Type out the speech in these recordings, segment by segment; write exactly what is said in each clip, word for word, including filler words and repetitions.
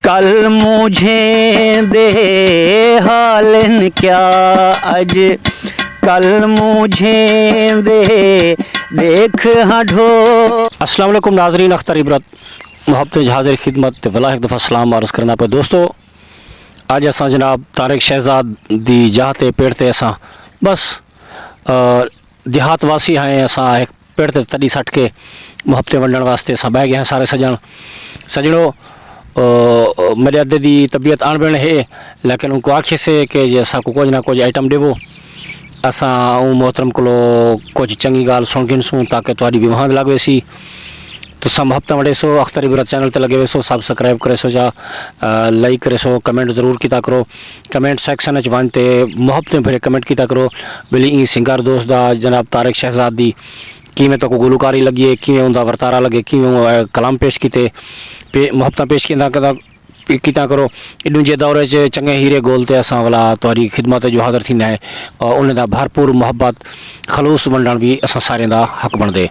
کل مونجھیں دے حال ہن کیا، اڄ کل مونجھیں دے ݙیکھ ہاں ڈھو۔ السلام علیکم ناظرین، اختر عبرت محبتیں حاضر خدمت تے ولا ہک دفعہ سلام عرض کرنا پئے۔ دوستو، اڄ اساں جناب طارق شہزاد دی جاہ تے پیڑ تے اساں بس، آ، دیہات واسی ہیں، اساں ہک پیڑ تے تݙی سٹ کے محبتیں ونڈݨ واسطے اساں ٻہہ ڳئے ہیں سارے سڄݨ۔ سڄݨو، آ، میݙے ادے دی طبیعت اݨ بݨ ہے، لیکن اونکوں آکھیے سے کہ جے اساکوں کجھ نہ کجھ آئٹم ݙیوو، اساں اوں محترم کولو کجھ چنڳی ڳالھ سُݨ گھنسوں تاکہ تہاݙی وی وہند لڳ ویسی۔ تساں محبتاں ونڈیسو، اختر عبرت چینل تے لڳے ویسو، سبسکرائب کریسو جا، آ، لائک کریسو، کمنٹ ضرور کیتا کرو۔ کمنٹ سیکشن اچ ونڄ تے محبتیں بھرے کمنٹ کیتا کرو۔ ٻلی ایں سنگر دوست دا، جناب طارق شہزاد دی، کیویں تہاکوں گلوکاری لڳی ہے، کیویں اوندا ورتارا لڳے، کیویں اوں، آ، کلام پیش کیتے، پے-، محبتاں پیش کیندا کدا کیتاں کرو۔ ݙوجھے دور اچ چنڳے ہیرے ڳول تے اساں ولا تہاݙی خدمت جو حاضر تھیندا ہے۔ اور انہیں دا بھرپور محبت، خلوص ونڈݨ وی اساں ساریں دا حق بݨدے۔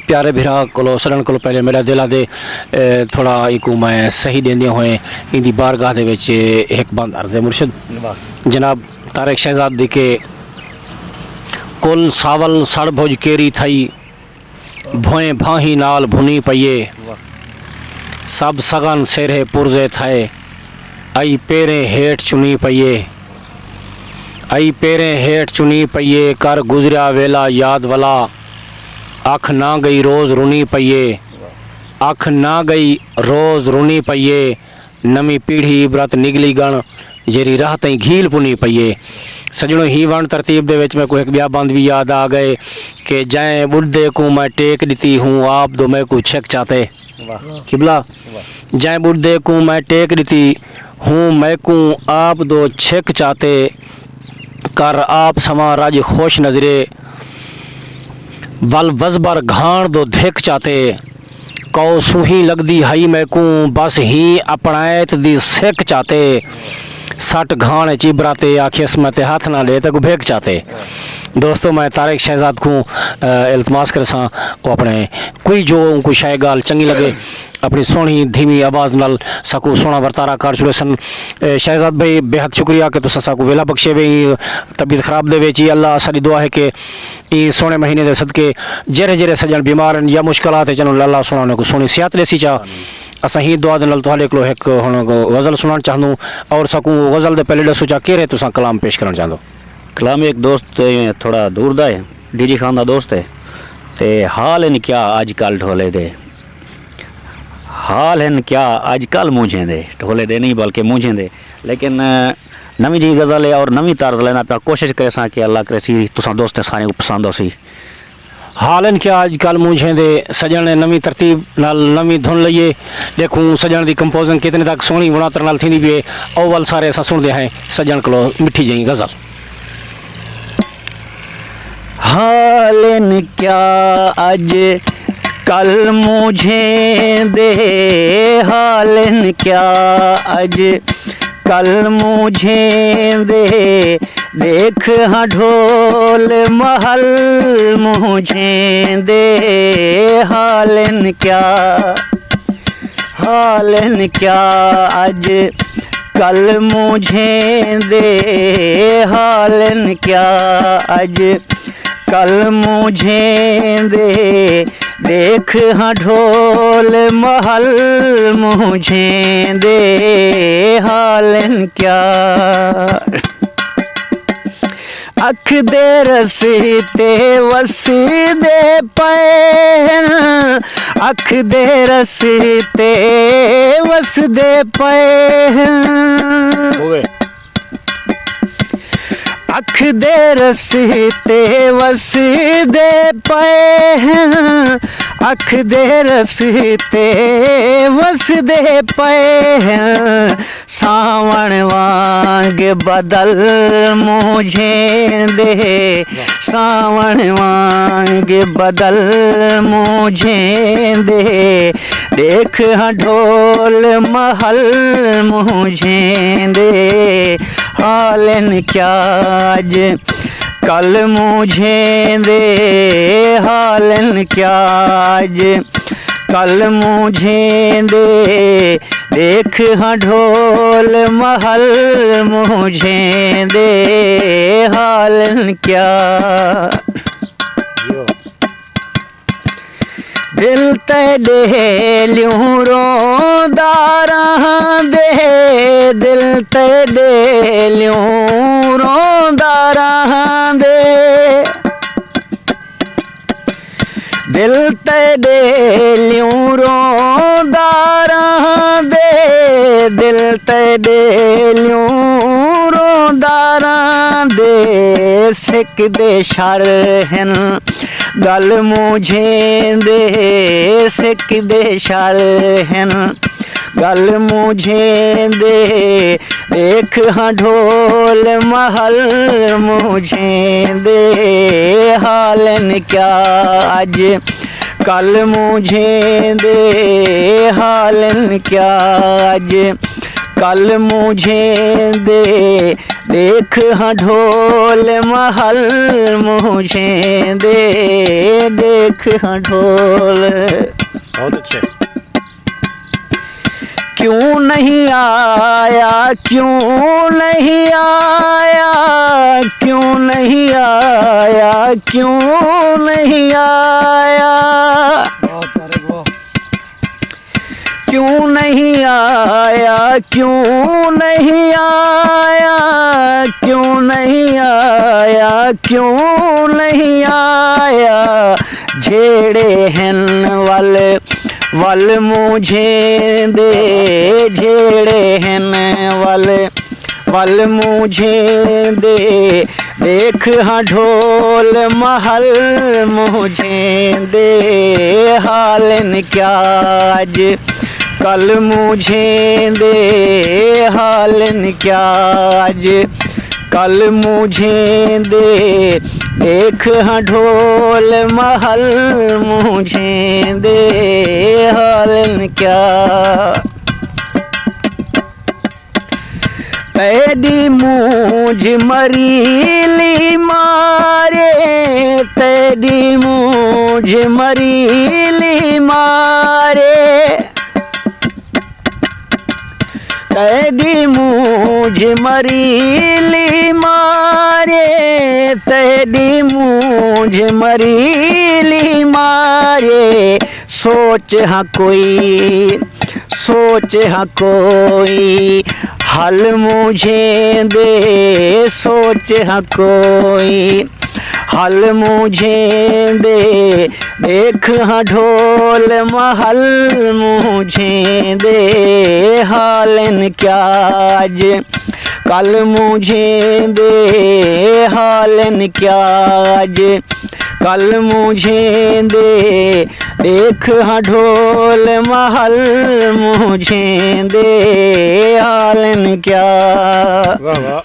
پیارے بھرا کولو سݙݨ کولو پہلے میݙا دل آہدے، اے، تھوڑا ایکوں میں صحیح ݙیندے ہوئے ایندی بارگاہ دے وچ ہک بند عرض ہے مرشد۔ واہ۔ جناب طارق شہزاد دی کہ کل ساول سڑ بھج کیری تھئی، بھوئیں بھانہی نال بھنی پئیے۔ واہ۔ سب سغن سیرھے پرزے تھئے، ائی پیریں ہیٹھ چنی پئیے۔ ائی پیریں ہیٹھ چنی پئیے، کر گزریا ویلا یاد ولا۔ اکھ نہ ڳئی روز رنی پئیے۔ اکھ نہ ڳئی روز رنی پئیے۔ نویں پیڑھی عبرت نگلی ڳݨ، جیڑھی راہ تئیں گھیل پنی پئی ہے۔ سڄݨو، ہی وݨ ترتیب دے وچ میکوں ہک ٻیا بند وی یاد آ ڳئے کہ جئیں ٻݙدے کوں میں ٹیک ݙتی، ہوں آپ دو میکوں چھک چاتے۔ واہ۔ قبلہ، واہ۔ جئیں ٻݙدے کوں میں ٹیک ݙتی، ہوں میکوں آپ دو چھک چاتے۔ کر آپ سواں رڄ خوش نظرے، ول وزبر گھاݨ دو دھک چاتے۔ کئو سوہیں لڳدی ہئی میکوں، بس ہی اپݨائت دی سک چاتے۔ سٹ گھاݨ اچ عبرت اے، آکھیس میں تے ہتھ نہ ݙے تیکوں بھک چاتے۔ دوستو، میں طارق شہزاد کوں، آ، التماس کرساں، او اپݨے کوئی جو اونکوں شے ڳالھ چنڳی لڳے، اپݨی سوہݨی دھیمی آواز نال ساکوں سوہݨا ورتارا کر چھوڑے سن۔ اے، شہزاد بھائی، بے حد شکریہ کہ تساں ساکوں ویلا بخشے وے۔ ایں طبیعت خراب دے وچ ہی اللہ، اساݙی دعا ہے کہ ایں سوہݨے مہینے دے صدقے جیڑھے جیڑھے سڄݨ بیمار ہن یا مشکلات اچ ہن، اللہ سوہݨا انہاں کوں سوہݨی صحت ݙیسی چا۔ اساں ہی دعا دے نال تہاݙے کولوں ہک ہݨ غزل سُݨݨ چاہندوں، اور ساکوں غزل دے پہلے ݙسو چا کیڑھے تساں کلام پیش کرݨ چاہندو؟ کلام ایک دوست تھوڑا دور دا ہے، ڈی جی خان دا دوست ہے۔ تے حال ہن کیا اڄ کل ڈھولے دے، حال ہن کیا اڄ کل مونجھیں دے، ڈھولے دے نہیں بلکہ مونجھیں دے۔ لیکن، آ، نویں جی غزل ہے اور نویں طرز لینا پیا، کوشش کریساں کہ اللہ کریسی تساں دوست سارے کو پسند ہوسی۔ حال ہن کیا اڄ کل مونجھیں دے، سڄݨ نویں ترتیب نال نویں دھن لئیے۔ ݙیکھوں سڄݨ دی کمپوزنگ کتنے تک سوہݨی وݨاتر نال تھیندی پئی ہے۔ اول سارے اساں سُݨدے ہیں سڄݨ کولوں مٹھی جئیں غزل۔ حال ہن کیا اڄ کل مونجھیں دے، حال ہن کیا اڄ کل مونجھیں دے، ݙیکھ ہاں ڈھول محل مونجھیں دے، حال ہن کیا، حال ہن کیا اڄ کل مونجھیں دے، حال ہن کیا اڄ کل مونجھیں دے، ݙیکھ ہاں ڈھول محل مونجھیں دے، حال ہن کیا۔ اکھ دے رستے وسدے پئے ہن، اکھ دے رستے وسدے پئے ہن۔ ہوئے۔ اکھ دے رستے وسدے پئے ہن، اکھ دے رستے وسدے پئے ہن۔ ساوݨ وانگ بدل مونجھیں دے، ساوݨ وانگ بدل مونجھیں دے، ݙیکھ ہاں ڈھول محل مونجھیں دے، حال ہن کیا اڄ کل مونجھیں دے، حال ہن کیا اڄ کل مونجھیں دے، ݙیکھ ہاں ڈھول محل مونجھیں دے حالن کیا۔ دل تیݙے لیوں روندا رہندے، دل تیݙے لیوں روندا رہندے۔ دل تیݙے لیوں روندا رہندے، دل تیݙے لیوں روندا رہندے۔ سک دے شر ہن ڳل مونجھیں دے، سک دے شر ہن ڳل مونجھیں دے۔ ݙیکھ ہاں ڈھول محل مونجھیں دے حالن کیا اڄ کل مونجھیں دے حالن کیا اڄ کل مونجھیں دے۔ ݙیکھ ہاں ڈھول محل مونجھیں دے، ݙیکھ ہاں ڈھول۔ بہت اچھے۔ کیوں نہیں آیا، کیوں نہیں آیا، کیوں نہیں آیا، کیوں نہیں آیا؟ واہ طارق، واہ۔ کیوں نہیں آیا، کیوں نہیں آیا، کیوں نہیں آیا، کیوں نہیں آیا؟ جھیڑے ہن ول ول مونجھیں دے، جھیڑے ہن ول ول مونجھیں دے۔ ݙیکھ ہاں ڈھول محل مونجھیں دے حالن کیا اڄ کل مونجھیں دے حالن کیا اڄ کل مونجھیں دے۔ ݙیکھ ہاں ڈھول محل مونجھیں دے حالن کیا۔ تیݙی مونجھ مریلی مارے، تیݙی مونجھ مریلی مارے۔ تیݙی مونجھ مریلی مارے، تیݙی مونجھ مریلی مارے۔ سوچ ہاں کوئی، سوچ ہاں کوئی، حل مونجھیں دے، سوچ ہاں کوئی، حل مونجھیں دے۔ ݙیکھ ہاں ڈھول محل مونجھیں دے، حالن کیا اڄ کل مونجھیں دے، حالن کیا اڄ کل مونجھیں دے۔ ݙیکھ ہاں ڈھول محل مونجھیں دے، حالن کیا۔ واہ واہ۔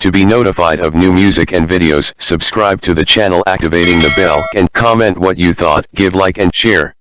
To be notified of new music and videos, subscribe to the channel, activating the bell, and comment what you thought, give like and share.